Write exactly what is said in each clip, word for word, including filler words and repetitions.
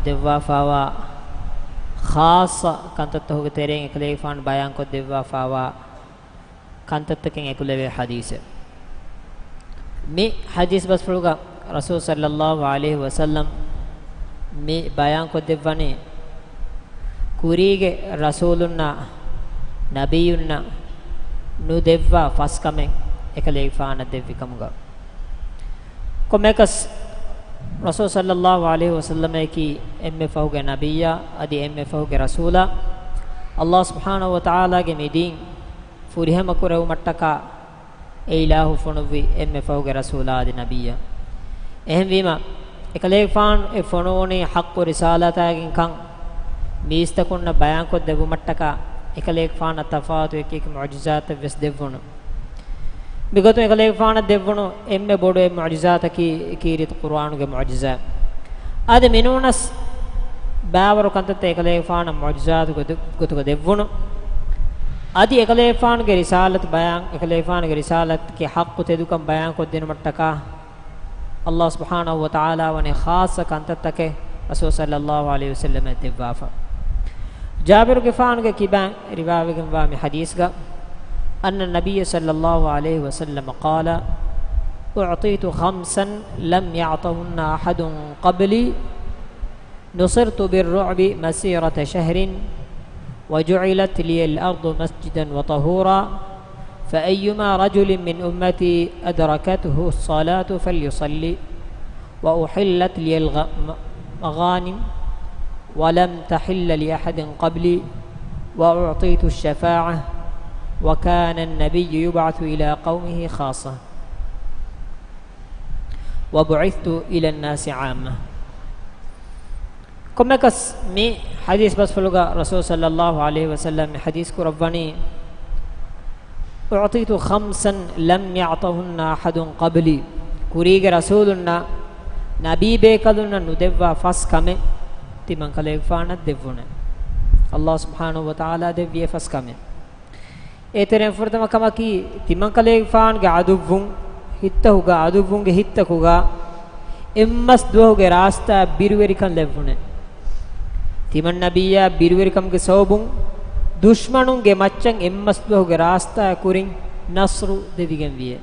ދެއްވާފާވާ ޚާއްޞަ ކަންތައްތަކުގެ ތެރެއިން އެކަލޭގެފާނު ބަޔާންކޮށްދެއްވާފާވާ ކަންތައްތަކެއް އެކުލެވޭ ޙަދީޘެއް. މި ޙަދީޘް ބަސްފުޅުގަ ރަސޫލު ޞައްލައްލާހު ޢަލައިހި ވަސައްލަމް މި ބަޔާންކޮށްދެއްވަނީ، ކުރީގެ ރަސޫލުންނާ ނަބިއްޔުންނަށް ނުދެއްވާ ފަސް ކަމެއް އެކަލޭގެފާނަށް ދެއްވި ކަމުގަ. ކޮންމެއަކަސް ރަސޫލު ޞައްލައްލާހު ޢަލައިހި ވަސައްލަމަކީ އެންމެ ފަހުގެ ނަބިއްޔާ، އަދި އެންމެ ފަހުގެ ރަސޫލާ، އައްލާހު ސުބްޙާނަހު ވަތަޢާލާގެ މި ދީން ފުރިހަމަ ކުރެވުމަށްޓަކާ އެ އިލާހު ފޮނުއްވި އެންމެ ފަހުގެ ރަސޫލާ އަދި ނަބިއްޔާ. އެހެންވީމަ، އެކަލޭގެފާނު އެ ފޮނުވުނީ ޙައްޤު ރިސާލާތާގެންކަން މީސްތަކުންނަށް ބަޔާންކޮށްދެއްވުމަށްޓަކާ، އެކަލޭގެފާނަށް ތަފާތު އެކި އެކި މުޢުޖިޒާތެއް ވެސް ދެއްވުނު. މިގޮތުން އެކަލޭގެފާނަށް ދެއްވުނު އެންމެ ބޮޑު އެއް މުޢުޖިޒާތަކީ ކީރިތި ޤުރުއާނުގެ މުޢުޖިޒާ. އަދި މިނޫނަސް ބާވަރު ކަންތައްތައް އެކަލޭގެފާނަށް މުޢުޖިޒާތު ގޮތު-، ގޮތުގަ ދެއްވުނު. އަދި އެކަލޭގެފާނުގެ ރިސާލަތު ބަޔާން، އެކަލޭގެފާނުގެ ރިސާލަތުގެ ޙައްޤު ތެދުކަން ބަޔާންކޮށްދިނުމަށްޓަކާ، އައްލާހު ސުބްޙާނަހު ވަތަޢާލާ ވަނީ ޚާއްޞަ ކަންތައްތަކެއް ރަސޫލު ޞައްލައްލާހު ޢަލައިހި ވަސައްލަމަށް ދެއްވާފަ. ޖާބިރުގެފާނުގެ ކިބައިން ރިވާވެގެންވާ މި ޙަދީޘްގަ، أن النبي صلى الله عليه وسلم قال: أعطيت خمسا لم يعطهن أحد قبلي، نصرت بالرعب مسيرة شهر، وجعلت لي الأرض مسجدا وطهورا، فأيما رجل من أمتي أدركته الصلاة فليصل، وأحلت لي الغ-، م-، مغانم، ولم تحل لأحد قبلي، وأعطيت الشفاعة، وكان النبي يبعث إلى قومه خاصة، وبعثت إلى الناس عامة. ކޮންމެއަކަސް މި ޙަދީޘް ބަސްފުޅުގަ ރަސޫލު ޞައްލައްލާހު ޢަލައިހި ވަސައްލަމް މި ޙަދީޘް ކުރައްވަނީ، أعطيت خمسا لم يعطهن أحد قبلي. ކުރީގެ ރަސޫލުންނަށް، ނަބީ ބޭކަލުންނަށް ނުދެއްވާ ފަސް ކަމެއް ތިމަން ކަލޭގެފާނަށް ދެއްވުނެ. އައްލާހު ސުބްޙާނަހު ވަތަޢާލާ ދެއްވި އެ ފަސް ކަމެއް. އޭތެރެއިން ފުރަތަމަ ކަމަކީ، ތިމަން ކަލޭގެފާނުގެ ޢަދުއްވުން ހިތަކުގަ، ޢަދުއްވުންގެ ހިތަކުގަ އެއްމަސް ދުވަހުގެ ރާސްތާ ބިރުވެރިކަން ލެއްވުނެ. ތިމަން ނަބިއްޔާ ބިރުވެރިކަމުގެ ސަބަބުން ދުޝްމަނުންގެ މައްޗަށް އެއްމަސް ދުވަހުގެ ރާސްތާ ކުރިން ނަޞްރު ދެވިގެންވިއެ.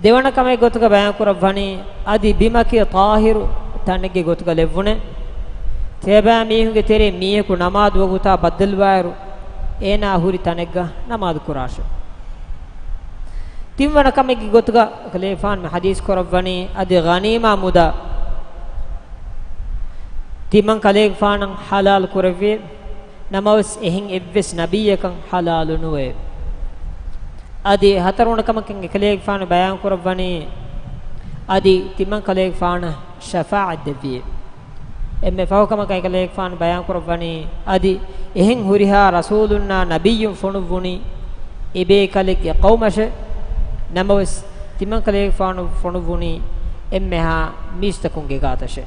ދެވަނަ ކަމެއް ގޮތުގަ ބަޔާން ކުރައްވަނީ، އަދި ބިމަކީ ޠާހިރު ތަނެއްގެ ގޮތުގަ ލެއްވުނެ. ތިޔަބައިމީހުންގެ ތެރެއިން މީހަކު ނަމާދު ވަގުތާ ބައްދަލުވާއިރު، އޭނާ ހުރި ތަނެއްގަ ނަމާދު ކުރާށެވެ. ތިންވަނަ ކަމެއްގެ ގޮތުގަ ކަލޭގެފާނު މި ޙަދީޘް ކުރައްވަނީ، އަދި ޣަނީމާ މުދާ ތިމަން ކަލޭގެފާނަށް ޙަލާލު ކުރެއްވި، ނަމަވެސް އެހެން އެއްވެސް ނަބިއްޔަކަށް ޙަލާލު ނުވެ. އަދި ހަތަރުވަނަ ކަމަކަށް އެކަލޭގެފާނު ބަޔާން ކުރައްވަނީ، އަދި ތިމަން ކަލޭގެފާނަށް ޝަފާޢަތް ދެއްވި. އެންމެ ފަހު ކަމަކަށް އެކަލޭގެފާނު ބަޔާން ކުރައްވަނީ، އަދި އެހެން ހުރިހާ ރަސޫލުންނާ ނަބިއްޔުން ފޮނުއްވުނީ އެބޭކަލެއްގެ ޤައުމަށެވެ. ނަމަވެސް، ތިމަން ކަލޭގެފާނު ފޮނުއްވުނީ އެންމެހާ މީސްތަކުންގެ ގާތަށެވެ.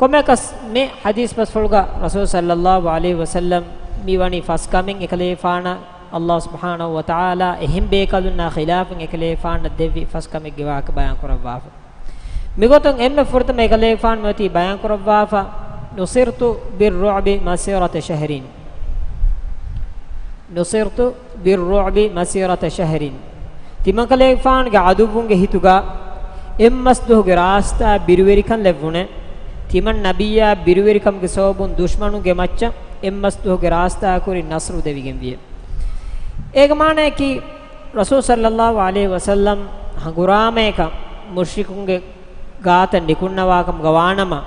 ކޮންމެއަކަސް މި ޙަދީޘް ބަސްފުޅުގަ ރަސޫލު ޞައްލައްލާހު ޢަލައިހި ވަސައްލަމް މިވަނީ ފަސް ކަމެއް އެކަލޭގެފާނަށް އައްލާހު ސުބްޙާނަހު ވަތަޢާލާ އެހެން ބޭކަލުންނާ ޚިލާފަށް އެކަލޭގެފާނަށް ދެއްވި ފަސް ކަމެއްގެ ވާހަކަ ބަޔާން ކުރައްވާފަ. މިގޮތުން އެންމެ ފުރަތަމަ އެކަލޭގެފާނު މިއޮތީ ބަޔާން ކުރައްވާފަ، نصرت بالرعب مسيرة شهر. نصرت بالرعب مسيرة شهر. ތިމަން ކަލޭގެފާނުގެ ޢަދުއްވުންގެ ހިތުގަ އެއްމަސް ދުވަހުގެ ރާސްތާ ބިރުވެރިކަން ލެއްވުނެ. ތިމަން ނަބިއްޔާ ބިރުވެރިކަމުގެ ސަބަބުން ދުޝްމަނުންގެ މައްޗަށް އެއްމަސް ދުވަހުގެ ރާސްތާ ކުރިން ނަޞްރު ދެވިގެންވިއެ. އޭގެ މާނައަކީ، ރަސޫލު ޞައްލައްލާހު ޢަލައިހި ވަސައްލަމް ހަނގުރާމަޔަކަށް މުޝްރިކުންގެ ގާތަށް ނިކުންނަވާކަމުގަ ވާނަމަ،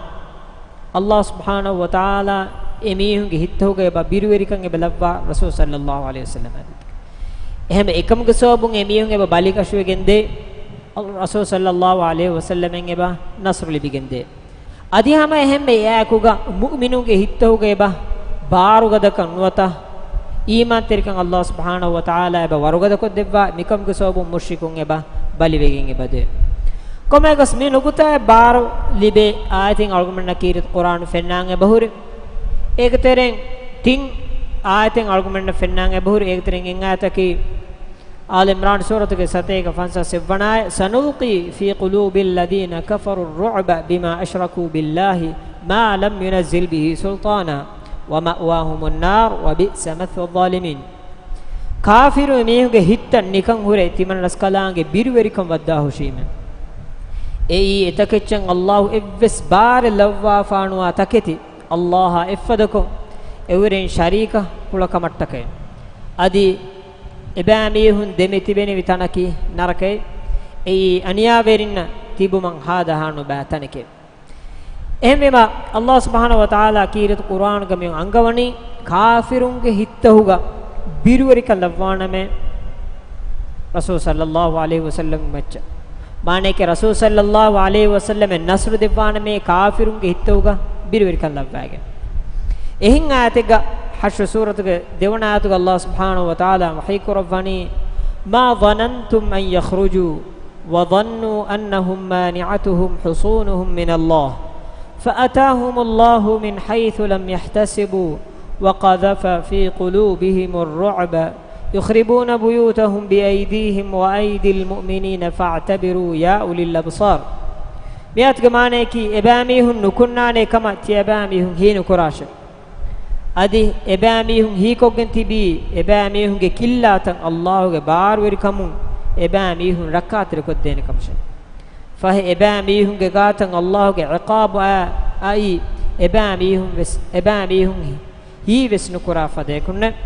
އައްލާހު ސުބްޙާނަހު ވަތަޢާލާ އެމީހުންގެ ހިތްތަކުގަ އެބަ ބިރުވެރިކަން އެބަ ލައްވާ ރަސޫލު ޞައްލައްލާހު ޢަލައިހި ވަސައްލަމަށް. އެހެންވެ، އެކަމުގެ ސަބަބުން އެމީހުން އެބަ ބަލިކަށިވެގެންދޭ، ރަސޫލު ޞައްލައްލާހު ޢަލައިހި ވަސައްލަމަށް އެބަ ނަޞްރު ލިބިގެންދޭ. އަދި ހަމަ އެހެންމެ އެއާއެކުގަ މުއުމިނުންގެ ހިތްތަކުގަ އެބަ ބާރުގަދަކަން ނުވަތަ، އީމާންތެރިކަން އައްލާހު ސުބްޙާނަހު ވަތަޢާލާ އެބަ ވަރުގަދަކޮށްދެއްވާ، މިކަމުގެ ސަބަބުން މުޝްރިކުން އެބަ ބަލިވެގެން އެބަދޭ. ކޮންމެއަކަސް މި ނުކުތާއަށް ބާރު ލިބޭ އާޔަތެއް އަޅުގަނޑުމެންނަށް ކީރިތި ޤުރްއާނު ފެންނާން އެބަހުރި. އޭގެ ތެރެއިން ތިން އާޔަތެއް އަޅުގަނޑުމެންނަށް ފެންނާން އެބަހުރި. އޭގެ ތެރެއިން އެއް އާޔަތަކީ، އާލު ޢިމްރާން ސޫރަތުގެ ސަތޭކަ ފަންސާސް އެއްވަނަ އާޔަތް، سنلقي في قلوب الذين كفروا الرعب بما أشركوا بالله ما لم ينزل به سلطانا ومأواهم النار وبئس مثوى الظالمين. ކާފިރު މީހުންގެ ހިތަށް ނިކަން ހުރެ ތިމަން ރަސްކަލާނގެ ބިރުވެރިކަން ވައްދާ ހުށީމެ. އެއީ އެތަކެއްޗަށް އައްލާހު އެއްވެސް ބާރެއް ލައްވާފާނުވާ ތަކެތި، އައްލާހާ އެއްފަދަކޮށް އެއުރެން ޝަރީކަ ކުޅަކަމަށްޓަކައި. އަދި އެބައި މީހުން ދެމި ތިބެނިވި ތަނަކީ ނަރަކައެއް. އެއީ އަނިޔާވެރިންނަށް ތިބުމަށް ހާދަހާ ނުބައި ތަނެކެވެ. އެހެންވީމަ، އައްލާހު ސުބްޙާނަހު ވަތަޢާލާ ކީރިތި ޤުރްއާނުގަ މި އަންގަވަނީ، ކާފިރުންގެ ހިތްތަހުގަ ބިރުވެރިކަން ލައްވާނަމޭ ރަސޫލު ޞައްލައްލާހު ޢަލައިހި ވަސައްލަމް މައްޗަށް. މާނައެކޭ، ރަސޫލު ޞައްލައްލާހު ޢަލައިހި ވަސައްލަމަށް ނަޞްރު ދެއްވާނަމޭ ކާފިރުންގެ ހިތްތަހުގަ ބިރުވެރިކަން ލައްވައިގެން. އެހެން އާޔަތެއްގަ، ޙަޝްރު ސޫރަތުގެ ދެވަނަ އާޔަތުގަ އައްލާހު ސުބްޙާނަހު ވަތަޢާލާ ވަޙީ ކުރައްވަނީ، ما ظننتم أن يخرجوا وظنوا أنهم مانعتهم حصونهم من الله فأتاهم الله من حيث لم يحتسبوا وقذف في قلوبهم الرعب يخربون بيوتهم بأيديهم وأيدي المؤمنين فاعتبروا يا أولي الأبصار. މިއާޔަތުގެ މާނައަކީ، އެބައިމީހުން ނުކުންނާނޭ ކަމަށް ތިޔަބައިމީހުން ހީނުކުރާށެވެ. އަދި އެބައިމީހުން ހީކޮށްގެން ތިބީ، އެބައިމީހުންގެ ކިއްލާތައް އައްލާހުގެ ބާރުވެރިކަމުން އެބައިމީހުން ރައްކާތެރިކޮށްދޭނެ ކަމަށެވެ. ފަހެ އެބައިމީހުންގެ ގާތަށް އައްލާހުގެ ޢިޤާބު އައި، އެބައިމީހުން ވެސް، އެބައިމީހުން ހީވެސް ނުކުރާ ފަދަޔަކުންނެވެ.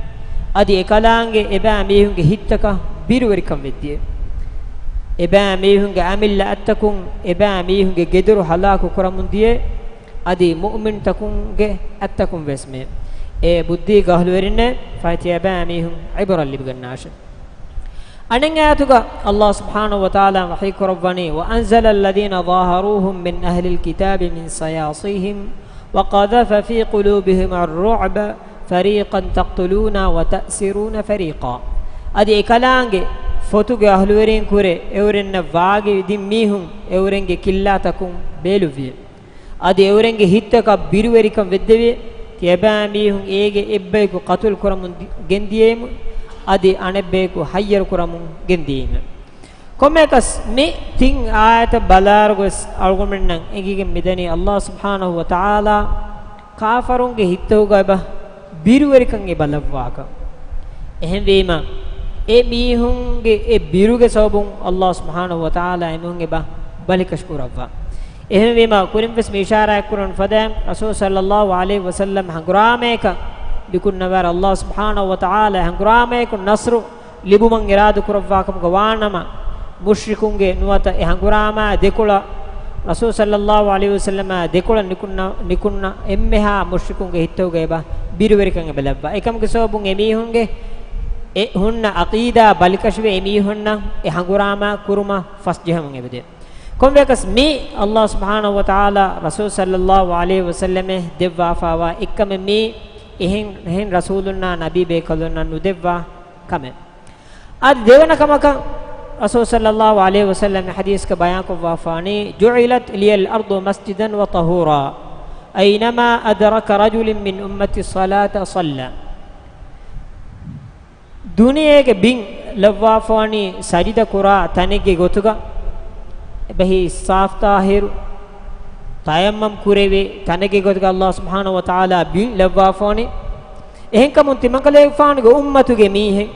އަދި އެކަލާނގެ އެބައިމީހުންގެ ހިތްތަކަށް ބިރުވެރިކަން ވެއްދިޔެވެ. އެބައިމީހުންގެ އަމިއްލަ އަތްތަކުން އެބައިމީހުންގެ ގެދޮރު ހަލާކު ކުރަމުން ދިޔަ، އަދި މުއުމިންތަކުންގެ އަތްތަކުން ވެސް މެ. އޭ ބުއްދީގެ އަހްލުވެރިންނޭ، ފަހެ ތިޔަބައިމީހުން ޢިބްރަތް ލިބިގަންނާށެވެ. އަނެއް އާޔަތުގަ އައްލާހު ސުބްޙާނަހު ވަތަޢާލާ ވަޙީ ކުރައްވަނީ، وأنزل الذين ظاهروهم من أهل الكتاب من صياصيهم وقذف في قلوبهم الرعب فريقا تقتلون وتأسرون فريقا. އަދި އެކަލާނގެ ފޮތުގެ އަހްލުވެރިން ކުރެ އެއުރެންނަށް ވާގި ދިން މީހުން އެއުރެންގެ ކިއްލާތަކުން ބޭލުއްވި. އަދި އެއުރެންގެ ހިތްތަކަށް ބިރުވެރިކަން ވެއްދެވި، ތިޔަބައިމީހުން އޭގެ އެއްބަޔަކު ޤަތުލު ކުރަމުން ދި-، ގެންދިޔައިމު، އަދި އަނެއްބަޔަކު ހައްޔަރު ކުރަމުން ގެންދިޔައިމެވެ. ކޮންމެއަކަސް މި ތިން އާޔަތަށް ބަލާއިރު ވެސް އަޅުގަނޑުމެންނަށް އެނގިގެން މިދަނީ އައްލާހު ސުބްޙާނަހު ވަތަޢާލާ ކާފަރުންގެ ހިތްތަކުގަ އެބަ ބިރުވެރިކަން އެބަ ލައްވާކަން. އެހެންވީމަ، އެ މީހުންގެ އެ ބިރުގެ ސަބަބުން އައްލާހު ސުބްޙާނަހު ވަތަޢާލާ އެމީހުން އެބަ ބަލިކަށި ކުރައްވާ. އެހެންވީމަ، ކުރިން ވެސް މި އިޝާރާތް ކުރަން ފަދައިން، ރަސޫލު ޞައްލައްލާހު ޢަލައިހި ވަސައްލަމް ހަނގުރާމައަކަށް ނިކުންނަވާރަށް އައްލާހު ސުބްޙާނަހު ވަތަޢާލާ ހަނގުރާމައަކުން ނަޞްރު ލިބުމަށް އިރާދަ ކުރައްވާ ކަމުގަ ވާނަމަ، މުޝްރިކުންގެ ނުވަތަ އެ ހަނގުރާމާ ދެކޮޅަށް، ރަސޫލު ޞައްލައްލާހު ޢަލައިހި ވަސައްލަމާ ދެކޮޅަށް ނިކުންނަ، ނިކުންނަ އެންމެހާ މުޝްރިކުންގެ ހިތްތަކުގަ އެބަ ބިރުވެރިކަން އެބަ ލައްވާ. އެކަމުގެ ސަބަބުން އެމީހުންގެ އެ ހުންނަ ޢަޤީދާ ބަލިކަށިވެ، އެމީހުންނަށް އެ ހަނގުރާމާ ކުރުމަށް ފަސްޖެހެމުން އެބަދޭ. ކޮންމެއަކަސް މި އައްލާހު ސުބްޙާނަހު ވަތަޢާލާ ރަސޫލު ޞައްލައްލާހު ޢަލައިހި ވަސައްލަމަށް ދެއްވާފާވާ އެއްކަމެއް މީ އެހެން، އެހެން ރަސޫލުންނާ ނަބީ ބޭކަލުންނަށް ނުދެއްވާ ކަމެއް. އަދި ދެވަނަ ކަމަކަށް ރަސޫލު ޞައްލައްލާހު ޢަލައިހި ވަސައްލަމް ޙަދީޘްގަ ބަޔާންކޮށްވާފާނީ، جعلت لي الأرض مسجدا وطهورا أينما أدرك رجل من أمتي الصلاة صلى. ދުނިޔޭގެ ބިން ލައްވާފާނީ ސަޖިދަ ކުރާ ތަނެއްގެ ގޮތުގަ، އެބަހީ ސާފު ޠާހިރު ތަޔައްމަމް ކުރެވޭ ތަނެއްގެ ގޮތުގަ އައްލާހު ސުބްޙާނަހު ވަތަޢާލާ ބިން ލައްވާފާނީ. އެހެންކަމުން ތިމަންކަލޭގެފާނުގެ އުއްމަތުގެ މީހެއް،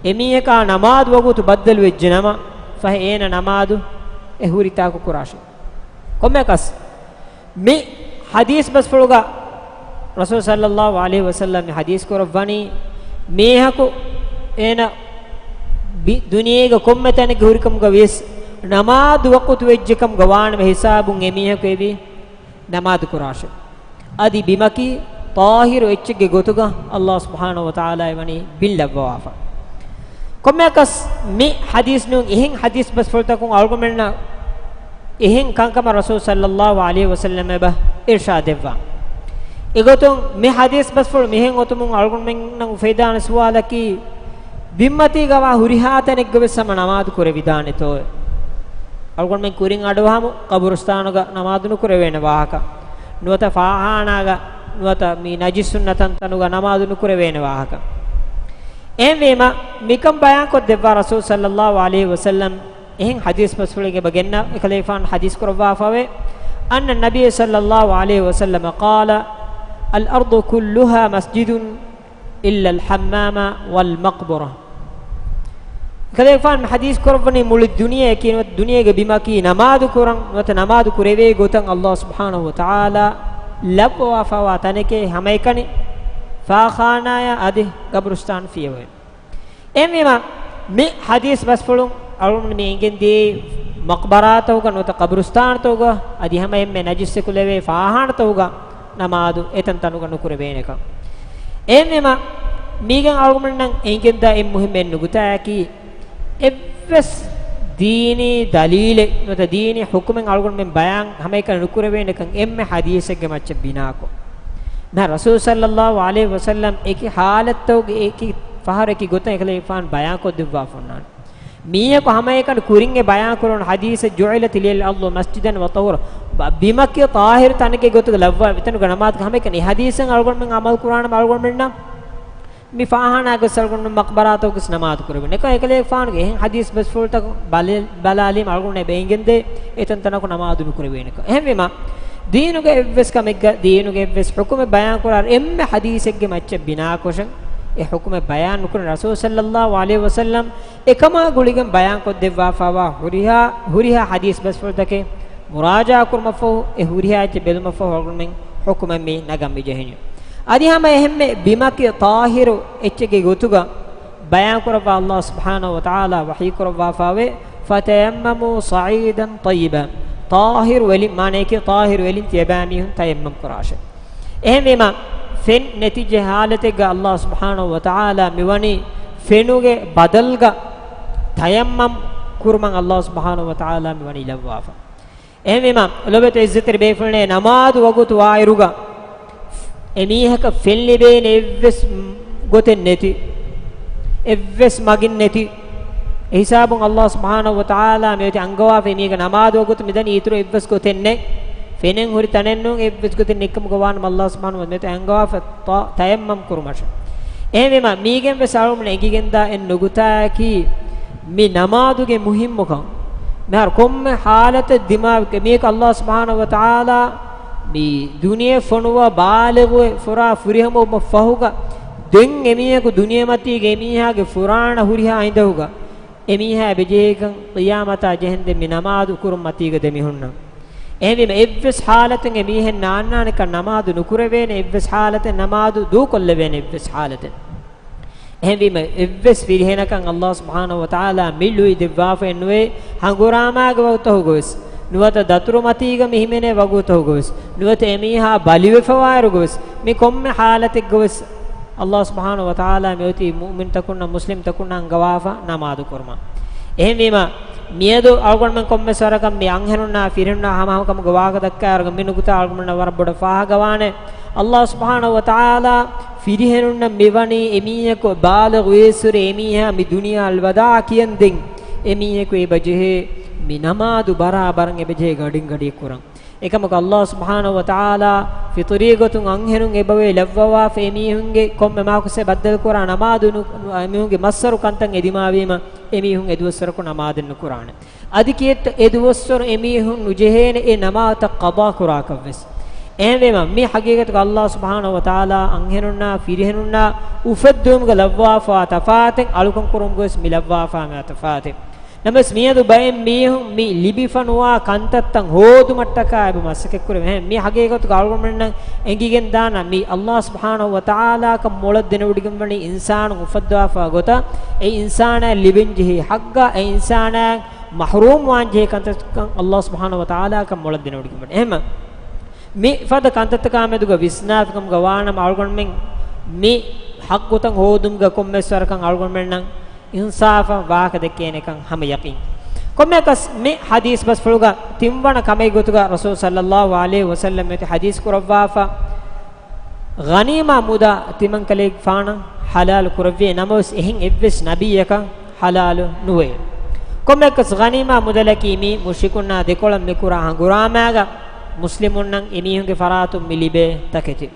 އެމީހަކާ ނަމާދު ވަގުތު ބައްދަލުވެއްޖެނަމަ، ފަހެ އޭނަ ނަމާދު އެ ހުރިތާކު ކުރާށެވެ. ކޮންމެއަކަސް، މި ޙަދީޘް ބަސްފުޅުގަ ރަސޫލު ޞައްލައްލާހު ޢަލައިހި ވަސައްލަމް މި ޙަދީޘް ކުރައްވަނީ، މީހަކު އޭނަ ބި-، ދުނިޔޭގަ ކޮންމެ ތަނެއްގެ ހުރިކަމުގަ ވިޔަސް ނަމާދު ވަޤުތު ވެއްޖެކަމުގަ ވާނަމަ ހިސާބުން އެމީހަކު އެބީ ނަމާދު ކުރާށެވެ. އަދި ބިމަކީ ޠާހިރު އެއްޗެއްގެ ގޮތުގަ އައްލާހު ސުބްޙާނަހު ވަތަޢާލާ ވަނީ ބިން ލައްވަވާފަ. ކޮންމެއަކަސް މި ޙަދީޘް ނޫން އެހެން ޙަދީޘް ބަސްފުޅުތަކުން އަޅުގަނޑުމެންނަށް އެހެން ކަންކަމަށް ރަސޫލު ޞައްލައްލާހު ޢަލައިހި ވަސައްލަމް އެބަ އިރްޝާދެއްވާ. އެގޮތުން މި ޙަދީޘް ބަސްފުޅު މިހެން އޮތުމުން އަޅުގަނޑުމެންނަށް އުފެދާނެ ސުވާލަކީ، ބިންމަތީގަ ވާ ހުރިހާ ތަނެއްގަ ވެސް ހަމަ ނަމާދު ކުރެވިދާނެތޯ؟ އަޅުގަނޑުމެން ކުރިން އަޑުއަހަމު ޤަބުރުސްތާނުގަ ނަމާދު ނުކުރެވޭނެ ވާހަކަ، ނުވަތަ ފާޚާނާގަ، ނުވަތަ މި ނަޖިސުންނަ ތަންތަނުގަ ނަމާދު ނުކުރެވޭނެ ވާހަކަ. އެހެންވީމަ، މިކަން ބަޔާންކޮށްދެއްވާ ރަސޫލު ޞައްލައްލާހު ޢަލައިހި ވަސައްލަމް އެހެން ޙަދީޘް ބަސްފުޅެއް އެބަ ގެންނަ އެކަލޭގެފާނު ޙަދީޘް ކުރައްވާފަވޭ، أن النبي صلى الله عليه وسلم قال: الأرض كلها مسجد إلا الحمام والمقبرة. އެކަލޭގެފާނު މި ޙަދީޘް ކުރައްވަނީ މުޅި ދުނިޔެއަކީ ނުވަތަ ދުނިޔޭގެ ބިމަކީ ނަމާދު ކުރަން ނުވަތަ ނަމާދު ކުރެވޭ ގޮތަށް ﷲ ސުބްޙާނަހޫ ވަތަޢާލާ ލައްވަވާފައިވާ ތަނެކޭ، ހަމައެކަނި ފާޚާނާޔާ އަދި ގަބުރުސްތާން ފިޔަވައި. އެހެންވީމަ، މި ޙަދީޘް ބަސްފުޅުން އަޅުގަނޑު މި އެނގެން ދިޔައީ މަޤްބަރާތަކުގަ ނުވަތަ ޤަބުރުސްތާންތަކުގަ އަދި ހަމަ އެންމެ ނަޖިސްއެކު ލެވޭ ފާޚާނާތަކުގަ ނަމާދު އެތަންތަނުގަ ނުކުރެވޭނެކަން. އެހެންވީމަ، މީގެން އަޅުގަނޑުމެންނަށް އެނގެންދާ އެއް މުހިއްމު އެއް ނުކުތާއަކީ، އެއްވެސް ދީނީ ދަލީލެއް ނުވަތަ ދީނީ ޙުކުމެއް އަޅުގަނޑުމެން ބަޔާން ހަމައެކަނި ނުކުރެވޭނެކަން އެންމެ ޙަދީޘެއްގެ މައްޗަށް ބިނާކޮށް، މިހާރު ރަސޫލު ޞައްލައްލާހު ޢަލައިހި ވަސައްލަމް އެކި ޙާލަތްތަކުގެ އެކި ފަހަރެއް އެކި ގޮތަށް އެކަލޭގެފާނު ބަޔާންކޮށްދެއްވާފަ އޮންނާނެ. މީހަކު ހަމައެކަނި ކުރިން އެ ބަޔާން ކުރުނު ޙަދީޘެއް، جعلت لي الأرض مسجدا وطهورا، ބަ-، ބިމަކީ ޠާހިރު ތަނެއްގެ ގޮތުގަ ލައްވާ، އެތަނުގަ ނަމާދު ހަމައެކަނި އެ ޙަދީޘަށް އަޅުގަނޑުމެން ޢަމަލު ކުރާނަމަ އަޅުގަނޑުމެންނަށް މި ފާޚާނާގަ ވެސް އަޅުގަނޑު މަޤްބަރާތަކުގަ ވެސް ނަމާދު ކުރެވޭނެ. އެކަ-، އެކަލޭގެފާނުގެ އެހެން ޙަދީޘް ބަސްފުޅުތަކު ބަލެ-، ބަލާލީމަ އަޅުގަނޑު އެބަ އެނގެންދޭ އެތަންތަނަކު ނަމާދު ނުކުރެވޭނެކަން. އެހެންވީމަ، ދީނުގެ އެއްވެސް ކަމެއްގަ ދީނުގެ އެއްވެސް ޙުކުމެއް ބަޔާން ކުރާ އެންމެ ޙަދީޘެއްގެ މައްޗަށް ބިނާކޮށެއް އެ ޙުކުމެއް ބަޔާން ނުކުރެވޭ ރަސޫލު ޞައްލައްލާހު ޢަލައިހި ވަސައްލަމް އެކަމާ ގުޅިގެން ބަޔާންކޮށްދެއްވާފައިވާ ހުރިހާ، ހުރިހާ ޙަދީޘް ބަސްފުޅުތަކެއް މުރާޖަޢާ ކުރުމަށްފަހު، އެ ހުރިހާ އެއްޗެއް ބެލުމަށްފަހު އަޅުގަނޑުމެން ޙުކުމެއް މި ނަގަން މި ޖެހެނީ. އަދި ހަމަ އެހެންމެ ބިމަކީ ޠާހިރު އެއްޗެއްގެ ގޮތުގަ ބަޔާން ކުރައްވާ ﷲ ސުބްޙާނަހޫ ވަތަޢާލާ ވަޙީ ކުރައްވާފައިވޭ، فَتَيَمَّمُوا صَعِيدًا طَيِّبًا. ޠާހިރު އެލިން، މާނައަކީ ޠާހިރު އެލިން ތިޔަބައިމީހުން ތަޔައްމަމް ކުރާށޭ. އެހެންވީމަ، ފެން ނެތި ޖެހޭ ޙާލަތެއްގަ ﷲ ސުބްޙާނަހޫ ވަތަޢާލާ މިވަނީ ފެނުގެ ބަދަލުގަ ތަޔައްމަމް ކުރުމަށް ﷲ ސުބްޙާނަހޫ ވަތަޢާލާ މިވަނީ ލައްވާފަ. އެހެންވީމަ، ލޮބުވެތި ޢިއްޒަތްތެރި ބޭފުޅުންނޭ، ނަމާދު ވަގުތު ވާއިރުގަ އެމީހަކަށް ފެން ލިބޭނެ އެއްވެސް ގޮތެއް ނެތި، އެއްވެސް މަގެއް ނެތި. އެހިސާބުން ﷲ ސުބްޙާނަހޫ ވަތަޢާލާ މިއޮތީ އަންގަވާފަ މީގަ ނަމާދު ވަގުތު މިދަނީ އިތުރު އެއްވެސް ގޮތެއް ނެތް. ފެނެއް ހުރި ތަނެއް ނޫން، އެއްވެސް ގޮތެއް ނެތްކަމުގަ ވާނަމަ ﷲ ސުބްޙާނަހޫ ވަތަޢާލާ މިއޮތީ އަންގަވާފަ ތަ-، ތަޔައްމަމް ކުރުމަށް. އެހެންވީމަ، މީގެން ވެސް އަޅުގަނޑު އެނގިގެންދާ އެއް ނުކުތާއަކީ، މި ނަމާދުގެ މުހިއްމުކަން. މިހާރު ކޮންމެ ޙާލަތެއް ދިމާވި މީހަކަށް ﷲ ސުބްޙާނަހޫ ވަތަޢާލާ މި ދުނިޔެ ފޮނުވާ ބާލިޣުވެ ފުރާ ފުރިހަމަވުމަށް ފަހުގަ، ދެން އެމީހަކު ދުނިޔެމަތީގަ އެމީހާގެ ފުރާނަ ހުރިހާ އިނދަހުގަ އެމީހާ އެބަޖެހޭކަން ޤިޔާމަތާ ޖެހެންދެން މި ނަމާދު ކުރުން މަތީގަ ދެމިހުންނަން. އެހެންވީމަ، އެއްވެސް ޙާލަތެއް އެމީހެއް ނާންނާނެކަން ނަމާދު ނުކުރެވޭނެ، އެއްވެސް ޙާލަތެއް ނަމާދު ދޫކޮށްލެވޭނެ، އެއްވެސް ޙާލަތެއް. އެހެންވީމަ، އެއްވެސް ފިރިހެނަކަށް ﷲ ސުބްޙާނަހޫ ވަތަޢާލާ މި ލުއި ދެއްވާފައެއް ނުވޭ، ހަނގުރާމާގެ ވަގުތަކުގަވެސް، ނުވަތަ ދަތުރުމަތީގަ މި ހިމެނޭ ވަގުތަކުގަވެސް، ނުވަތަ އެމީހާ ބަލިވެފަވާއިރުގަވެސް، މި ކޮންމެ ޙާލަތެއްގަވެސް، ﷲ ސުބްޙާނަހޫ ވަތަޢާލާ މިއޮތީ މުއުމިންތަކުންނަށް، މުސްލިމްތަކުންނަށް އަންގަވާފަ ނަމާދު ކުރުމަށް. އެހެންވީމަ، މިއަދު އަޅުގަނޑުމެން ކޮންމެސް ވަރަކަށް މި އަންހެނުންނާ ފިރިހެނުންނާ ހަމަހަމަކަމުގެ ވާހަކަ ދައްކާއިރުގަ މި ނުކުތާ އަޅުގަނޑުމެންނަށް ވަރަށް ބޮޑަށް ފާހަގަވާނެ. ﷲ ސުބްޙާނަހޫ ވަތަޢާލާ ފިރިހެނުންނަށް މިވަނީ އެމީހަކު ބާލިޣު ވީއްސުރެ އެމީހާ މި ދުނިޔާ އަލްވަދާޢަ ކިޔަންދެން އެމީހަކު އެބަޖެހޭ މި ނަމާދު ބަރާބަރަށް އެބަޖެހޭ ގަޑިން ގަޑިއަށް ކުރަން. އެކަމަކު ﷲ ސުބްޙާނަހޫ ވަތަޢާލާ ފިޠުރީ ގޮތުން އަންހެނުން އެބަވޭ ލައްވަވާފަ އެމީހުންގެ ކޮންމެ މާކުސެއް ބައްދަލުކުރާ ނަމާދު ނު-، އެމީހުންގެ މައްސަރު ކަންތައް އެދިމާވީމަ އެމީހުން އެދުވަސްވަރަކު ނަމާދެއް ނުކުރާނެ. އަދި ކިއެއްޓަ އެދުވަސްވަރު އެމީހުން ނުޖެހޭނެ އެ ނަމާދުތައް ޤަޟާ ކުރާކަށްވެސް. އެހެންވީމަ، މި ޙަޤީޤަތުގަ ﷲ ސުބްޙާނަހޫ ވަތަޢާލާ އަންހެނުންނާ ފިރިހެނުންނާ އުފެއްދުމުގަ ލައްވާފާ ތަފާތެއް އަޅުކަން ކުރުމުގަވެސް މި ލައްވާފާ މި ތަފާތެއް. ނަމަވެސް މިއަދު ބައެއް މީހުން މި ލިބިފަ ނުވާ ކަންތައްތައް ހޯދުމަށްޓަކާ އެބަ މަސައްކަތްކުރެވޭ. އެހެން މި ޙަޤީޤަތުގަ އަޅުގަނޑުމެންނަށް އެނގިގެންދާނަން މި ﷲ ސުބްޙާނަހޫ ވަތަޢާލާކަށް މޮޅަށް ދެނެވޮޑިގެންވަނީ އިންސާނުން އުފައްދަވާފާ ގޮތަށް އެ އިންސާނާއަށް ލިބެންޖެހޭ ޙައްޤާ އެ އިންސާނާއަށް މަޙްރޫމްވާންޖެހޭ ކަންތައްތަކަށް ﷲ ސުބްޙާނަހޫ ވަތަޢާލާކަށް މޮޅަށް ދެނެވޮޑިގެންވަނީ. އެހެންމަ މި ފަދަ ކަންތައްތަކާމެދުގަ ވިސްނާފިކަމުގަ ވާނަމަ އަޅުގަނޑުމެން މި ޙައްޤުތައް ހޯދުމުގަ ކޮންމެސް ވަރަކަށް އަޅުގަނޑުމެންނަށް އިންސާފަށް ވާހަކަ ދެއްކޭނެކަން ހަމަ ޔަޤީން. ކޮންމެއަކަސް މި ޙަދީޘް ބަސްފުޅުގަ ތިންވަނަ ކަމެއް ގޮތުގަ ރަސޫލު ޞައްލައްލާހު ޢަލައިހި ވަސައްލަމް މިއޮތީ ޙަދީޘް ކުރައްވާފަ، ޣަނީމާ މުދާ ތިމަންކަލޭގެފާނަށް ޙަލާލު ކުރެއްވި ނަމަވެސް އެހެން އެއްވެސް ނަބިއްޔަކަށް ޙަލާލު ނުވޭ. ކޮންމެއަކަސް ޣަނީމާ މުދަލަކީ މީ މުޝްރިކުންނާ ދެކޮޅަށް މި ކުރާ ހަނގުރާމާގަ މުސްލިމުންނަށް އެމީހުންގެ ފަރާތުން މި ލިބޭ ތަކެތި.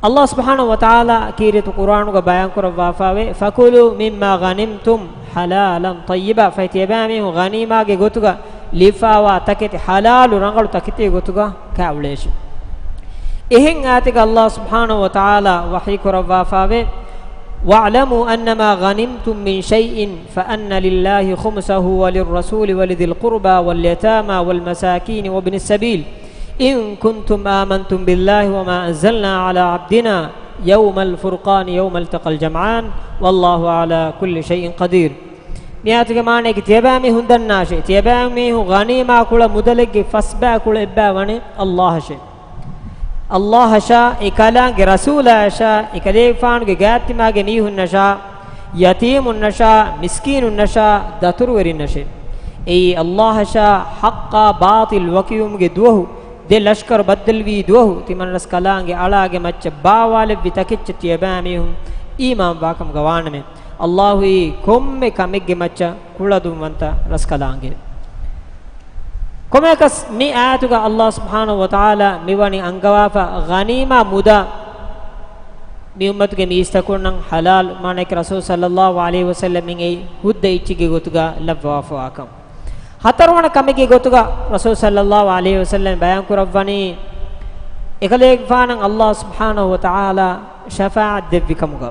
އައްލާހު ސުބްޙާނަހު ވަތަޢާލާ ކީރިތި ޤުރްއާނުގަ ބަޔާންކުރައްވާފައިވޭ، فَكُلُوا مِمَّا غَنِمْتُمْ حَلَالًا طَيِّبًا. ފަހެ ތިޔަބައިމީހުން ޣަނީމާގެ ގޮތުގަ ލިބިފައިވާ ތަކެތި ޙަލާލު ރަނގަޅު ތަކެތީގެ ގޮތުގަ ކާ އުޅޭށި. އެހެން އާޔަތެއްގަ އައްލާހު ސުބްޙާނަހު ވަތަޢާލާ ވަޙީ ކުރައްވާފައިވޭ، وَاعْلَمُوا أَنَّمَا غَنِمْتُم مِّن شَيْءٍ فَأَنَّ لِلَّهِ خُمُسَهُ وَلِلرَّسُولِ وَلِذِي الْقُرْبَىٰ وَالْيَتَامَىٰ وَالْمَسَاكِينِ وَابْنِ السَّبِيلِ إِن كُنتُمْ آمَنتُم بِاللَّهِ وَمَا أَنزَلْنَا عَلَىٰ عَبْدِنَا يَوْمَ الْفُرْقَانِ يَوْمَ الْتَقَى الْجَمْعَانِ وَاللَّهُ عَلَىٰ كُلِّ شَيْءٍ قَدِيرٌ. މި އާޔަތުގެ މާނައަކީ ތިޔަބައިމީހުން ދަންނާށޭ، ތިޔަބައިމީހުން ޣަނީމާ ކުޅަ މުދަލެއްގެ ފަސްބައި ކުޅަ އެއްބައި ވަނީ އައްލާހަށޭ. އައްލާހަށާ، އެކަލާނގެ ރަސޫލާޔަށާ، އެކަލޭގެފާނުގެ ގާތްތިމާގެ މީހުންނަށާ، ޔަތީމުންނަށާ، މިސްކީނުންނަށާ، ދަތުރުވެރިންނަށޭ. އެއީ އައްލާހަށާ ޙައްޤާ ބާޠިލް ވަކިވުމުގެ ދުވަހު، ދެ ލަޝްކަރު ބައްދަލުވީ ދުވަހު، ތިމަންރަސްކަލާނގެ އަޅާގެ މައްޗަށް ބާވާލެއްވި ތަކެއްޗަށް ތިޔަބައިމީހުން އީމާންވާކަމުގަ ވާނަމޭ. އައްލާހުއީ ކޮންމެ ކަމެއްގެ މައްޗަށް ކުޅަދުންވަންތަ ރަސްކަލާނގެ. ކޮމެކަސް މި އާޔަތުގަ އައްލާހު ސުބްޙާނަހު ވަތަޢާލާ މިވަނީ އަންގަވާފަ ޣަނީމާ މުދާ މި އުއްމަތުގެ މީސްތަކުންނަށް ޙަލާލު، މާނައަކީ ރަސޫލު ޞައްލައްލާހު ޢަލައިހި ވަސައްލަމް އެއީ ހުއްދަ އެއްޗެއްގެ ގޮތުގަ ލައްވަވާފަވާކަން. ހަތަރުވަނަ ކަމެއްގެ ގޮތުގަ ރަސޫލު ޞައްލައްލާހު ޢަލައިހި ވަސައްލަމް ބަޔާންކުރައްވަނީ، އެކަލޭގެފާނަށް އައްލާހު ސުބްޙާނަހު ވަތަޢާލާ ޝަފާޢަތް ދެއްވި ކަމުގަ.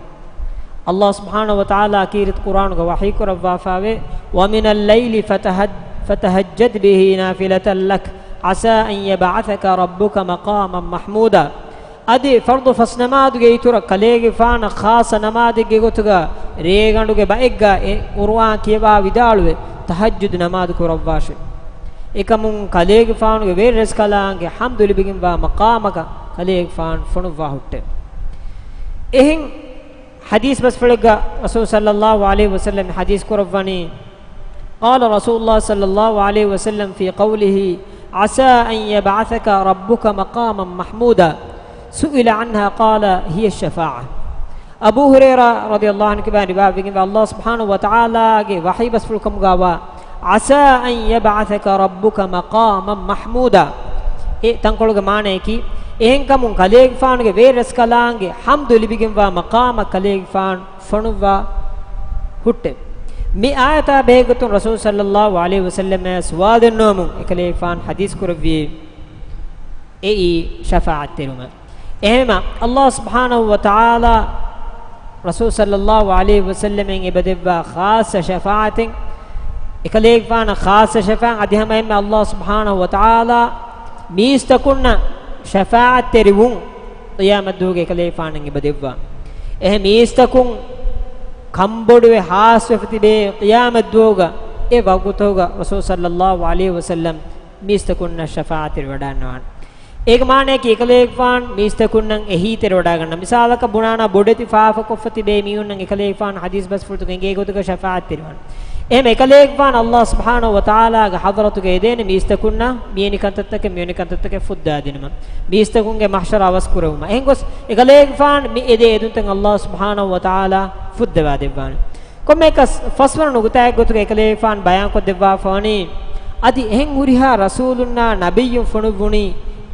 އައްލާހު ސުބްޙާނަހު ވަތަޢާލާ ކީރިތި ޤުރްއާނުގަ ވަޙީކުރައްވާފައިވޭ، وَمِنَ اللَّيْلِ فَتَهَجَّدْ بِهِ نَافِلَةً لَكَ عَسَىٰ أَن يَبْعَثَكَ رَبُّكَ مَقَامًا مَحْمُودًا. އަދި ފަރްޟު ފަސް ނަމާދުގެ އިތުރަށް ކަލޭގެފާނަށް ޚާއްޞަ ނަމާދެއްގެ ގޮތުގަ ރޭގަނޑުގެ ބައެއްގަ އެ ޤުރްއާން ކިޔަވާ ވިދާޅުވެ، ތަހައްޖުދު ނަމާދު ކުރައްވާށެވެ. އެކަމުން ކަލޭގެފާނުގެ ވެރިރަސްކަލާނގެ ޙަމްދު ލިބިގެންވާ މަޤާމަކަށް ކަލޭގެފާނު ފޮނުއްވާ ހުއްޓެވެ. އެހެން ޙަދީޘް ބަސްފުޅެއްގަ ރަސޫލު ޞައްލައްލާހު ޢަލައިހި ވަސައްލަމް ޙަދީޘް ކުރައްވަނީ، قال رسول الله صلى الله عليه وسلم في قوله عسى أن يبعثك ربك مقاما محمودا سئل عنها قال هي الشفاعة. އަބޫ ހުރައިރާ ރަޟިޔައްލާހު ޢަންހު ކިބާ ރިވާވެގެންވާ، އައްލާހު ސުބްޙާނަހު ވަތަޢާލާގެ ވަޙީ ބަސްފުޅު ކަމުގާވާ، عسى أن يبعثك ربك مقاما محمودا. އެ ތަންކޮޅުގެ މާނަޔަކީ، އެހެންކަމުން ކަލޭގެފާނުގެ ވެރިރަސްކަލާނގެ ޙަމްދު ލިބިގެންވާ މަޤާމަށް ކަލޭގެފާނު ފޮނުއްވާ ހުއްޓެވެ. މި އާޔަތާ ބެހޭގޮތުން ރަސޫލު ޞައްލައްލާހު ޢަލައިހި ވަސައްލަމަށް ސުވާލު ދެންނެވުމުން އެކަލޭގެފާނު ޙަދީޘް ކުރެއްވި އެއީ ޝަފާޢަތްތެރިވުމަށް. އެހެންވީމަ، އައްލާހު ސުބްޙާނަހު ވަތަޢާލާ ރަސޫލު ޞައްލައްލާހު ޢަލައިހި ވަސައްލަމަށް އެބަދެއްވާ ޚާއްޞަ ޝަފާޢަތެއް، އެކަލޭގެފާނަށް ޚާއްޞަ ޝަފާޢަތް، އަދި ހަމައެހެންމެ އައްލާހު ސުބްޙާނަހު ވަތަޢާލާ މީސްތަކުންނަށް ޝަފާޢަތްތެރިވުން ޤިޔާމަތްދުވަހުގެ އެކަލޭގެފާނަށް އެބަދެއްވާ. އެހެން މީސްތަކުން ކަންބޮޑުވެ ޚާއްޞަވެފަ ތިބޭ ޤިޔާމަތްދުވަހުގަ އެ ވަގުތުގަ ރަސޫލު ޞައްލައްލާހު ޢަލައިހި ވަސައްލަމް މީސްތަކުންނަށް ޝަފާޢަތްތެރިވަޑައިގަންނަވާނެ. އޭގެ މާނައަކީ އެކަލޭގެފާނު މީސްތަކުންނަށް އެހީތެރިވަޑައިގަންނަ. މިސާލަކަށް ބުނާނަ ބޮޑެތި ފާފަކޮށްފަ ތިބޭ މީހުންނަށް އެކަލޭގެފާނު ޙަދީޘް ބަސްފުޅުތަކުން އެނގޭ ގޮތުގަ ޝަފާޢަތްތެރިވާނެ. އެހެން އެކަލޭގެފާނު އައްލާހު ސުބްޙާނަހު ވަތަޢާލާގެ ޙަޟްރަތުގަ އެދޭނެ މީސްތަކުންނަށް މިވެނި ކަންތައްތަކެއް މިވެނި ކަންތައްތަކެއް ފުއްދާދިނުމަށް. މީސްތަކުންގެ މަޙްޝަރު އަވަސްކުރެވުމަށް. އެހެންގޮސް އެކަލޭގެފާނު މި އެދޭ އެދުންތައް އައްލާހު ސުބްޙާނަހު ވަތަޢާލާ ފުއްދަވާދެއްވާނެ. ކޮންމެއަކަސް ފަސްވަނަ ނުކުތާއެއްގޮތުގަ އެކަލޭގެފާނު ބަޔާންކޮށްދެއްވާފަވަނީ، އަދި އެހެން ހުރިހާ ރަސޫލުންނާ ނަބިއްޔުން ފޮނުއްވުނީ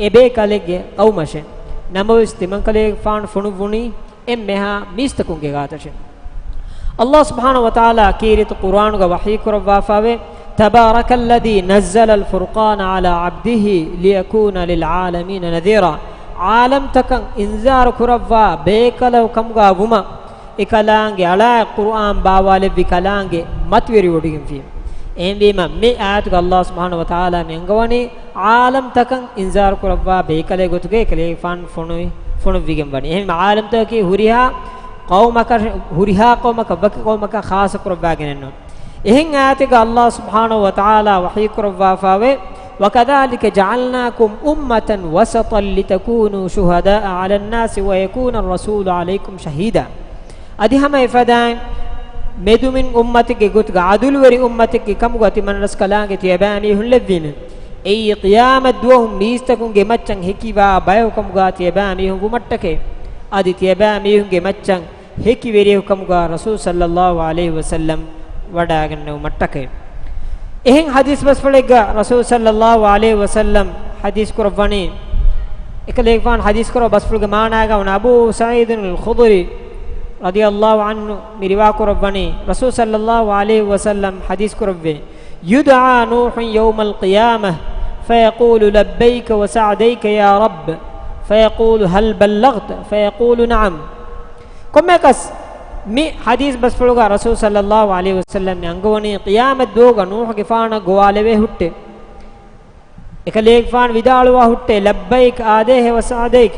އެބޭކަލެއްގެ ޤައުމަށޭ. ނަމަވެސް ތިމަންކަލޭގެފާނު ފޮނުއްވުނީ އެންމެހާ މީސްތަކުންގެ ގާތަށޭ. އައްލާހު ސުބްޙާނަހު ވަތަޢާލާ ކީރިތި ޤުރްއާނުގަ ވަޙީކުރައްވާފައިވޭ، تبارك الذي نزل الفرقان على عبده ليكون للعالمين نذيرا. ޢާލަމްތަކަށް އިންޒާރު ކުރައްވާ ބޭކަލަކު ކަމުގަ ވުމަށް އެކަލާނގެ އަޅާ ޤުރްއާން ބާވާލެއްވި ކަލާނގެ މަތިވެރިވޮޑިގެންފި. އެހެންވީމަ، މި އާޔަތުގަ އައްލާހު ސުބްޙާނަހު ވަތަޢާލާ މި އަންގަވަނީ، ޢާލަމްތަކަށް އިންޒާރު ކުރައްވާ ބޭކަލެއް ގޮތުގައި އެކަލޭގެފާނު ފޮނުވި، ފޮނުއްވިގެން ވަނީ. އެހެން ޢާލަމްތަކަކީ ހުރިހާ ޤައުމަކަށް، ހުރިހާ ޤައުމަކަށް ވަކި ޤައުމަކަށް ޚާއްޞަ ކުރައްވާގެނެއްނު. އެހެން އާޔަތެއްގަ އައްލާހު ސުބްޙާނަހު ވަތަޢާލާ ވަޙީ ކުރައްވާފައިވޭ، وكذلك جعلناكم أمة وسطا لتكونوا شهداء على الناس ويكون الرسول عليكم شهيدا. އަދި ހަމަ އެފަދައިން މެދުމިން އުއްމަތެއްގެ ގޮތުގަ ޢަދުލުވެރި އުއްމަތެއްގެ ކަމުގަ ތިމަންރަސްކަލާނގެ ތިޔަބައިމީހުން ލެއްވީމެ. އެއީ ޤިޔާމަތް ދުވަހު މީސްތަކުންގެ މައްޗަށް ހެކިވާ ބަޔަކު ކަމުގަ ތިޔަބައިމީހުން ވުމަށްޓަކައި. އަދި ތިޔަބައިމީހުންގެ މައްޗަށް ހެކިވެރިޔަކު ކަމުގަ ރަސޫލު ޞައްލައްލާހު ޢަލައިހި ވަސައްލަމް ވަޑައިގެންނެވުމަށްޓަކައި. އެހެން ޙަދީޘް ބަސްފުޅެއްގަ ރަސޫލު ޞައްލައްލާހު ޢަލައިހި ވަސައްލަމް ޙަދީޘް ކުރައްވަނީ، އެކަލޭގެފާނު ޙަދީޘް ކުރައްވާ ބަސްފުޅުގެ މާނާގަ ވަން އަބޫ ސަޢީދުލް ޚުދުރީ ރަޟިޔަﷲ ޢަންހު މި ރިވާ ކުރައްވަނީ، ރަސޫލު ޞައްލަﷲ ޢަލައިހި ވަސައްލަމް ޙަދީޘް ކުރެއްވި، يدعى نوح يوم القيامة فيقول لبيك وسعديك يا رب، فيقول هل بلغت؟ فيقول نعم. ކޮންމެއަކަސް މި ޙަދީޘް ބަސްފުޅުގަ ރަސޫލު ޞައްލަﷲ ޢަލައިހި ވަސައްލަމް މި އަންގަވަނީ، ޤިޔާމަތް ދުވަހުގަ ނޫޙުގެފާނަށް ގޮވާލެވޭ ހުއްޓެ. އެކަލޭގެފާނު ވިދާޅުވާ ހުއްޓެ، لبيك، އާދޭހޭ، وسعديك.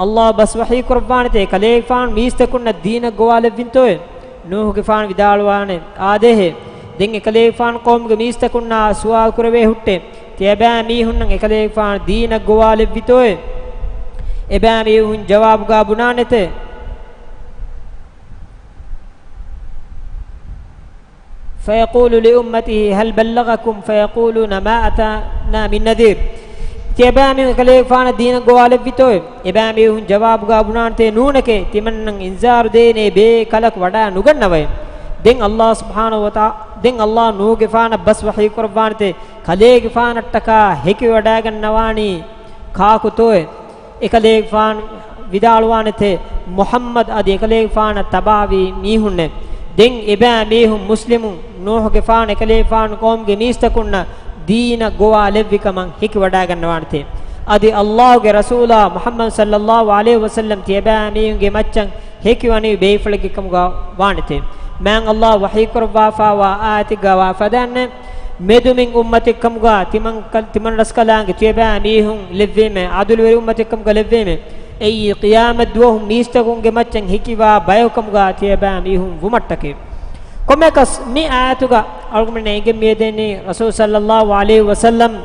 ﷲ ބަސް ވަޙީ ކުރައްވާނެތޭ، އެކަލޭގެފާނު މީސްތަކުންނަށް ދީނަށް ގޮވާލެއްވިންތޯއޭ؟ ނޫޙުގެފާނު ވިދާޅުވާނެ، އާދޭހޭ. ދެން އެކަލޭގެފާނު ޤައުމުގެ މީސްތަކުންނާ ސުވާލު ކުރެވޭ ހުއްޓެ، ތިޔަބައިމީހުންނަށް އެކަލޭގެފާނު ދީނަށް ގޮވާލެއްވިތޯއޭ؟ އެބައިމީހުން ޖަވާބުގަ ބުނާނެތޭ. فيقول لأمته هل بلغكم؟ فيقولون ما أتانا من نذير. ތިޔަބައިމީހުން އެކަލޭގެފާނަށް ދީނަށް ގޮވާލެއްވިތޯއޭ؟ އެބައިމީހުން ޖަވާބުގަ ބުނާނެތޭ، ނޫނެކޭ، ތިމަންނަން އިންޒާރު ދޭނެ ބޭކަލަކު ވަޑައި ނުގަންނަވައޭ. ދެން ﷲ ސުބްޙާނަހޫ ވަތަ-، ދެން ﷲ ނޫޙުގެފާނަށް ބަސް ވަޙީ ކުރައްވާނެތޭ، ކަލޭގެފާނަށްޓަކާ ހެކިވަޑައިގަންނަވާނީ ކާކުތޯއޭ؟ އެކަލޭގެފާނު ވިދާޅުވާނެތޭ، މުޙައްމަދު އަދި އެކަލޭގެފާނަށް ތަބާވީ މީހުންނޭ. ދެން އެބައިމީހުން މުސްލިމުން ނޫޙުގެފާނު އެކަލޭގެފާނު ޤައުމުގެ މީސްތަކުންނަށް ދީނަށް ގޮވާލެއްވި ކަމަށް ހެކިވަޑައިގަންނަވާނެތޭ. އަދި ﷲގެ ރަސޫލާ މުޙައްމަދު ޞައްލަﷲ ޢަލައިހި ވަސައްލަމް ތިޔަބައިމީހުންގެ މައްޗަށް ހެކިވަނީ ބޭފުޅެއްގެ ކަމުގަ ވާނެތޭ. މާތް ﷲ ވަޙީ ކުރައްވާފައިވާ އާޔަތެއްގަ ވާ ފަދައިންނޭ، މެދުމިން އުއްމަތެއްކަމުގަ ތިމަން ކަ-، ތިމަން ރަސްކަލާނގެ ތިޔަބައިމީހުން ލެއްވީމޭ، ޢަދުލުވެރި އުއްމަތެއްކަމުގަ ލެއްވީމޭ. އެއީ ޤިޔާމަތް ދުވަހު މީސްތަކުންގެ މައްޗަށް ހެކިވާ ބަޔަކު ކަމުގަ ތިޔަބައިމީހުން ވުމަށްޓަކައި. ކޮންމެއަކަސް މި އާޔަތުގަ އަޅުގަނޑުމެންނަށް އެނގެން މިއެދެނީ ރަސޫލު ޞައްލަﷲ ޢަލައިހި ވަސައްލަމް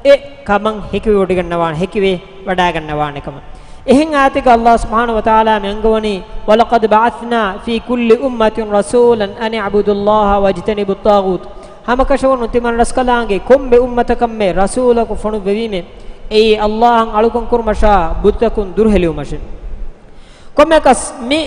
އެ ކަމަށް ހެކިވެވޮޑިގަންނަވާނެ، ހެކިވެ ވަޑައިގަންނަވާނެ ކަމަށް. އެހެން އާޔަތެއްގަ ﷲ ސުބްޙާނަހޫ ވަތަޢާލާ މި އަންގަވަނީ، وَلَقَدْ بَعَثْنَا فِي كُلِّ أُمَّةٍ رَسُولًا أَنِ اعْبُدُوا اللَّهَ وَاجْتَنِبُوا الطَّاغُوتَ. ހަމަކަށަވަރުން ތިމަން ރަސްކަލާނގެ ކޮންމެ އުއްމަތަކަށްމެ ރަސޫލަކު ފޮނުއްވެވީމެ، އެއީ ﷲ އަށް އަޅުކަން ކުރުމަށާ ބުއްތަކުން ދުރުހެލިވުމަށެ. ކޮންމެއަކަސް މި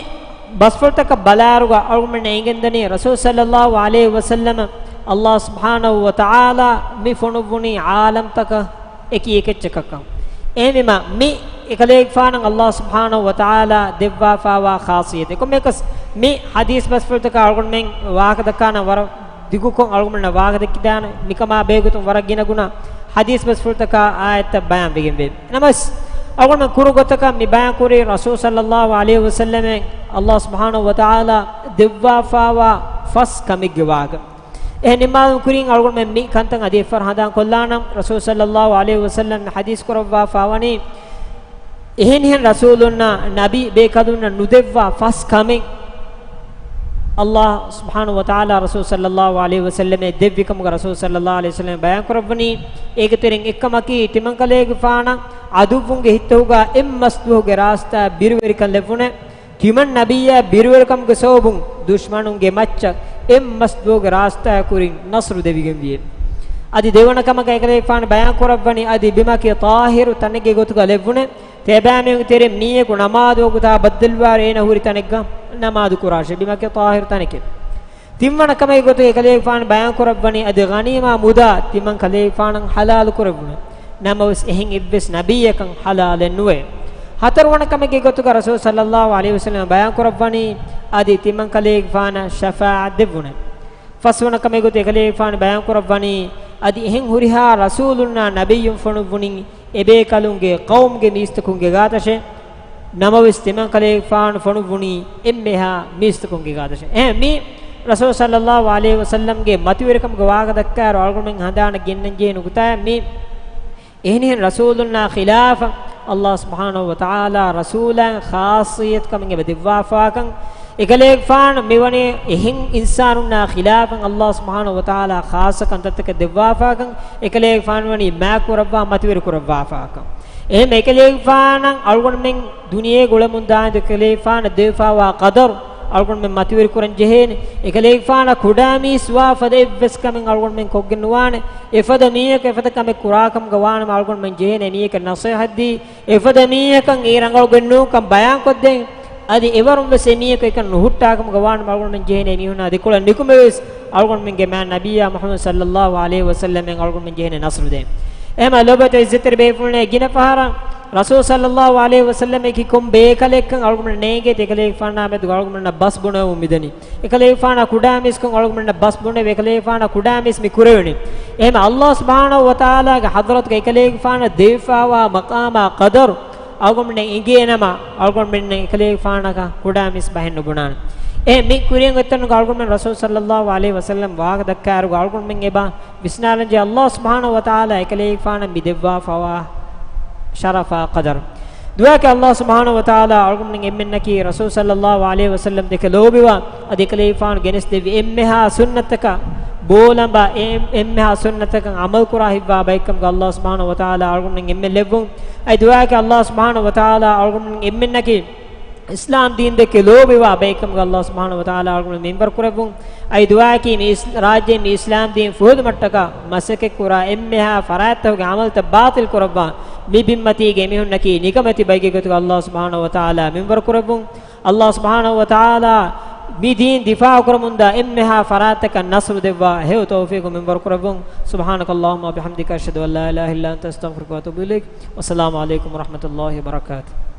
ބަސްފުޅުތަކަށް ބަލާއިރުގަ އަޅުގަނޑުމެންނަށް އެނގެންދަނީ ރަސޫލު ޞައްލަﷲ ޢަލައިހި ވަސައްލަމަށް ﷲ ސުބްޙާނަހޫ ވަތަޢާލާ މި ފޮނުއްވުނީ ޢާލަމްތަކަށް އެކި އެކެއްޗަކަށްކަން. އެހެންވީމަ، މި އެކަލޭގެފާނަށް ﷲ ސުބްޙާނަހޫ ވަތަޢާލާ ދެއްވާފައިވާ ޚާޞިއްޔަތެއް. ކޮންމެއަކަސް މި ޙަދީޘް ބަސްފުޅުތަކާ އަޅުގަނޑުމެން ވާހަކަ ދައްކާނަން ވަރަށް ދިގުކޮށް އަޅުގަނޑުމެންނަށް ވާހަކަ ދެއްކިދާނެ. މިކަމާ ބެހޭގޮތުން ވަރަށް ގިނަ ގުނަ ޙަދީޘް ބަސްފުޅުތަކާ އާޔަތްތައް ބަޔާންވެގެންވޭ. ނަމަވެސް، އަޅުގަނޑުމެން ކުރު ގޮތަކަށް މި ބަޔާން ކުރީ ރަސޫލު ޞައްލަﷲ ޢަލައިހި ވަސައްލަމަށް ﷲ ސުބްޙާނަހޫ ވަތަޢާލާ ދެއްވާފައިވާ ފަސް ކަމެއްގެ ވާހަކަ. އެހެން ނިންމާލުމުގެ ކުރިން އަޅުގަނޑުމެން މި ކަންތައް އަދި އެއްފަހަރު ހަނދާން ކޮށްލާނަން. ރަސޫލު ޞައްލަﷲ ޢަލައިހި ވަސައްލަމް ޙަދީޘް ކުރައްވާފައިވަނީ، އެހެނިހެން ރަސޫލުންނާ ނަބީ ބޭކަލުންނަށް ނުދެއްވާ ފަސް ކަމެއް ﷲ ސުބްޙާނަހޫ ވަތަޢާލާ ރަސޫލު ޞައްލަﷲ ޢަލައިހި ވަސައްލަމަށް ދެއްވި ކަމުގަ ރަސޫލު ޞައްލަﷲ ޢަލައިހި ވަސައްލަމަ ބަޔާން ކުރައްވަނީ. އޭގެ ތެރެއިން އެއްކަމަކީ، ތިމަންކަލޭގެފާނަށް ޢަދުއްވުންގެ ހިތްތަކުގަ އެއްމަސް ދުވަހުގެ ރާސްތާ ބިރުވެރިކަން ލެއްވުނެ. ތިމަން ނަބިއްޔާ ބިރުވެރިކަމުގެ ސަބަބުން ދުޝްމަނުންގެ މައްޗަށް އެއްމަސް ދުވަހުގެ ރާސްތާ ކުރިން ނަޞްރު ދެވިގެންވިއެވެ. އަދި ދެވަނަ ކަމަކަށް އެކަލޭގެފާނު ބަޔާން ކުރައްވަނީ، އަދި ބިމަކީ ޠާހިރު ތަނެއްގެ ގޮތުގަ ލެއްވުނެ. ތިޔަބައިމީހުންގެ ތެރެއިން މީހަކު ނަމާދު ވަގުތާ ބައްދަލުވާއިރު އޭނަ ހުރި ތަނެއްގަ ނަމާދު ކުރާށޭ. ބިމަކީ ޠާހިރު ތަނެކޭ. ތިންވަނަ ކަމެއްގެ ގޮތުގަ އެކަލޭގެފާނު ބަޔާން ކުރައްވަނީ، އަދި ޣަނީމާ މުދާ ތިމަން ކަލޭގެފާނަށް ޙަލާލު ކުރެއްވުނެ. ނަމަވެސް އެހެން އެއްވެސް ނަބިއްޔަކަށް ޙަލާލެއް ނުވޭ. ހަތަރުވަނަ ކަމެއްގެ ގޮތުގަ ރަސޫލު ޞައްލަﷲ ޢަލައިހި ވަސައްލަމަ ބަޔާން ކުރައްވަނީ، އަދި ތިމަން ކަލޭގެފާނަށް ޝަފާޢަތް ދެއްވުނެ. ފަސްވަނަ ކަމެއްގެ ގޮތުގަ އެކަލޭގެފާނު ބަޔާން ކުރައްވަނީ، އަދި އެހެން ހުރިހާ ރަސޫލުންނާ ނަބިއްޔުން ފޮނުއްވުނީ އެބޭކަލުންގެ ޤައުމުގެ މީސްތަކުންގެ ގާތަށޭ. ނަމަވެސް ތިމަން ކަލޭގެފާނު ފޮނުއްވުނީ އެންމެހާ މީސްތަކުންގެ ގާތަށޭ. އެހެން މީ ރަސޫލު ޞައްލަﷲ ޢަލައިހި ވަސައްލަމްގެ މަތިވެރިކަމުގެ ވާހަކަ ދައްކާއިރު އަޅުގަނޑުމެން ހަނދާނަށް ގެންނަން ޖެހޭ ނުކުތާއެއް މީ. އެހެނިހެން ރަސޫލުންނާ ޚިލާފަށް ﷲ ސުބްޙާނަހޫ ވަތަޢާލާ ރަސޫލާއަށް ޚާއްޞިއްޔަތުކަމެއް އެބަ ދެއްވާފާކަން، އެކަލޭގެފާނު މިވަނީ އެހެން އިންސާނުންނާ ޚިލާފަށް ﷲ ސުބްޙާނަހޫ ވަތަޢާލާ ޚާއްޞަ ކަންތައްތަކެއް ދެއްވާފާކަން، އެކަލޭގެފާނު ވަނީ މާތް ކުރައްވާ މަތިވެރި ކުރައްވާފާކަން. އެހެން އެކަލޭގެފާނަށް އަޅުގަނޑުމެން ދުނިޔޭގަ އުޅެމުން ދާނެ އެކަލޭގެފާނަށް ދެވިފާވާ ޤަދަރު އަޅުގަނޑުމެން މަތިވެރި ކުރަން ޖެހޭނެ. އެކަލޭގެފާނަށް ކުޑަ މީސް ވާ ފަދަ އެއްވެސް ކަމެއް އަޅުގަނޑުމެން ކޮށްގެން ނުވާނެ. އެފަދަ މީހަކު އެފަދަ ކަމެއް ކުރާކަމުގަ ވާނަމަ އަޅުގަނޑުމެން ޖެހޭނެ މީހަކަށް ނަޞޭޙަތްދީ، އެފަދަ މީހަކަށް އެ ރަނގަޅު ގެންނޫންކަން ބަޔާންކޮށްދޭން. އަދި އެވަރުން ވެސް އެ މީހަކު އެކަން ނުހުއްޓާކަމުގަ ވާނަމަ އަޅުގަނޑުމެން ޖެހޭނެ މީހުންނާ ދެކޮޅަށް ނިކުމެވެސް އަޅުގަނޑުމެންގެ މާތް ނަބިއްޔާ މުޙައްމަދު ޞައްލަﷲ ޢަލައިހި ވަސައްލަމަށް އަޅުގަނޑުމެން ޖެހޭނެ ނަޞްރު ދޭން. އެހެންމަ ލޯބިވެތި ޢިއްޒަތްތެރި ބޭފުޅުންނޭ ގިނަ ފަހަރަށް ރަސޫލު ޞައްލައްލާހު ޢަލައިހި ވަސައްލަމަކީ ކޮން ބޭކަލެއްކަން އަޅުގަނޑުމެން ނޭނގޭތީ އެކަލޭގެފާނާ މެދުގަ އަޅުގަނޑުމެންނަށް ބަސް ބުނެވުމުން މިދަނީ. އެކަލޭގެފާނާ ކުޑަމީސްކަން އަޅުގަނޑުމެންނަށް ބަސް ބުނެވި އެކަލޭގެފާނާ ކުޑަމީސް މި ކުރެވެނީ. އެހެން ﷲ ސުބްޙާނަހޫ ވަތަޢާލާގެ ޙަޟްރަތުގަ އެކަލޭގެފާނަށް ދެވިފާވާ މަޤާމާ ޤަދަރު އަޅުގަނޑުމެންނަށް އެނގޭނަމަ، އަޅުގަނޑުމެންނަށް އެކަލޭގެފާނަކަށް ކުޑަމީސް ބަހެއް ނުބުނާނެ. އެ މި ކުރިޔަށް އޮތްތަނުގަ އަޅުގަނޑުމެން ރަސޫލު ޞައްލައްލާހު ޢަލައިހި ވަސައްލަމް ވާހަކަ ދައްކާއިރުގަ އަޅުގަނޑުމެން އެބަ ވިސްނާލަންޖެ، ﷲ ސުބްޙާނަހޫ ވަތަޢާލާ އެކަލޭގެފާނަށް މި ދެއްވާފަވާ ޝަރަފާ ޤަދަރު. ދުޢާއަކީ ﷲ ސުބްޙާނަހޫ ވަތަޢާލާ އަޅުގަނޑުމެން އެންމެންނަކީ ރަސޫލު ޞައްލައްލާހު ޢަލައިހި ވަސައްލަމް ދެކެ ލޯބިވާ، އަދި އެކަލޭގެފާނު ގެނެސްދެއްވި އެންމެހާ ސުންނަތަކަށް ބޯލަނބާ، އެ އެންމެހާ ސުންނަތަކަށް ޢަމަލު ކުރާ ހިތްވާ ބައެއްކަމުގަ ﷲ ސުބްޙާނަހޫ ވަތަޢާލާ އަޅުގަނޑުމެން އެންމެން ލެއްވުން. އަދި ދުޢާއަކީ ﷲ ސުބްޙާނަހޫ ވަތަޢާލާ އަޅުގަނޑުމެން އެންމެންނަކީ އިސްލާމް ދީން ދެކެ ލޯބިވާ ބައެއްކަމުގަ ﷲ ސުބްޙާނަހޫ ވަތަޢާލާ އަޅުގަނޑުމެން މިންވަރު ކުރެއްވުން. އަދި ދުޢާއަކީ މި އިސް-، ރާއްޖޭ މި އިސްލާމް ދީން ފުހެދުމަށްޓަކާ މަސައްކަތްކުރާ އެންމެހާ ފަރާތްތަކުގެ ޢަމަލުތައް ބާޠިލް ކުރައްވާ، މި ބިންމަތީގެ މީހުންނަކީ ނިކަމެތި ބައެއްގެ ގޮތުގަ ﷲ ސުބްޙާނަހޫ ވަތަޢާލާ މިންވަރު ކުރެއްވުން. ﷲ ސުބްޙާނަހޫ ވަތަޢާލާ މި ދީން ދިފާޢު ކުރަމުންދާ އެންމެހާ ފަރާތްތަކަށް ނަޞްރު ދެއްވާ ހެޔޮ ތައުފީޤު މިންވަރު ކުރެއްވުން. سبحانك اللهم وبحمدك، أشهد أن لا إله إلا أنت، أستغفرك وأتوب إليك. والسلام عليكم ورحمة الله وبركاته.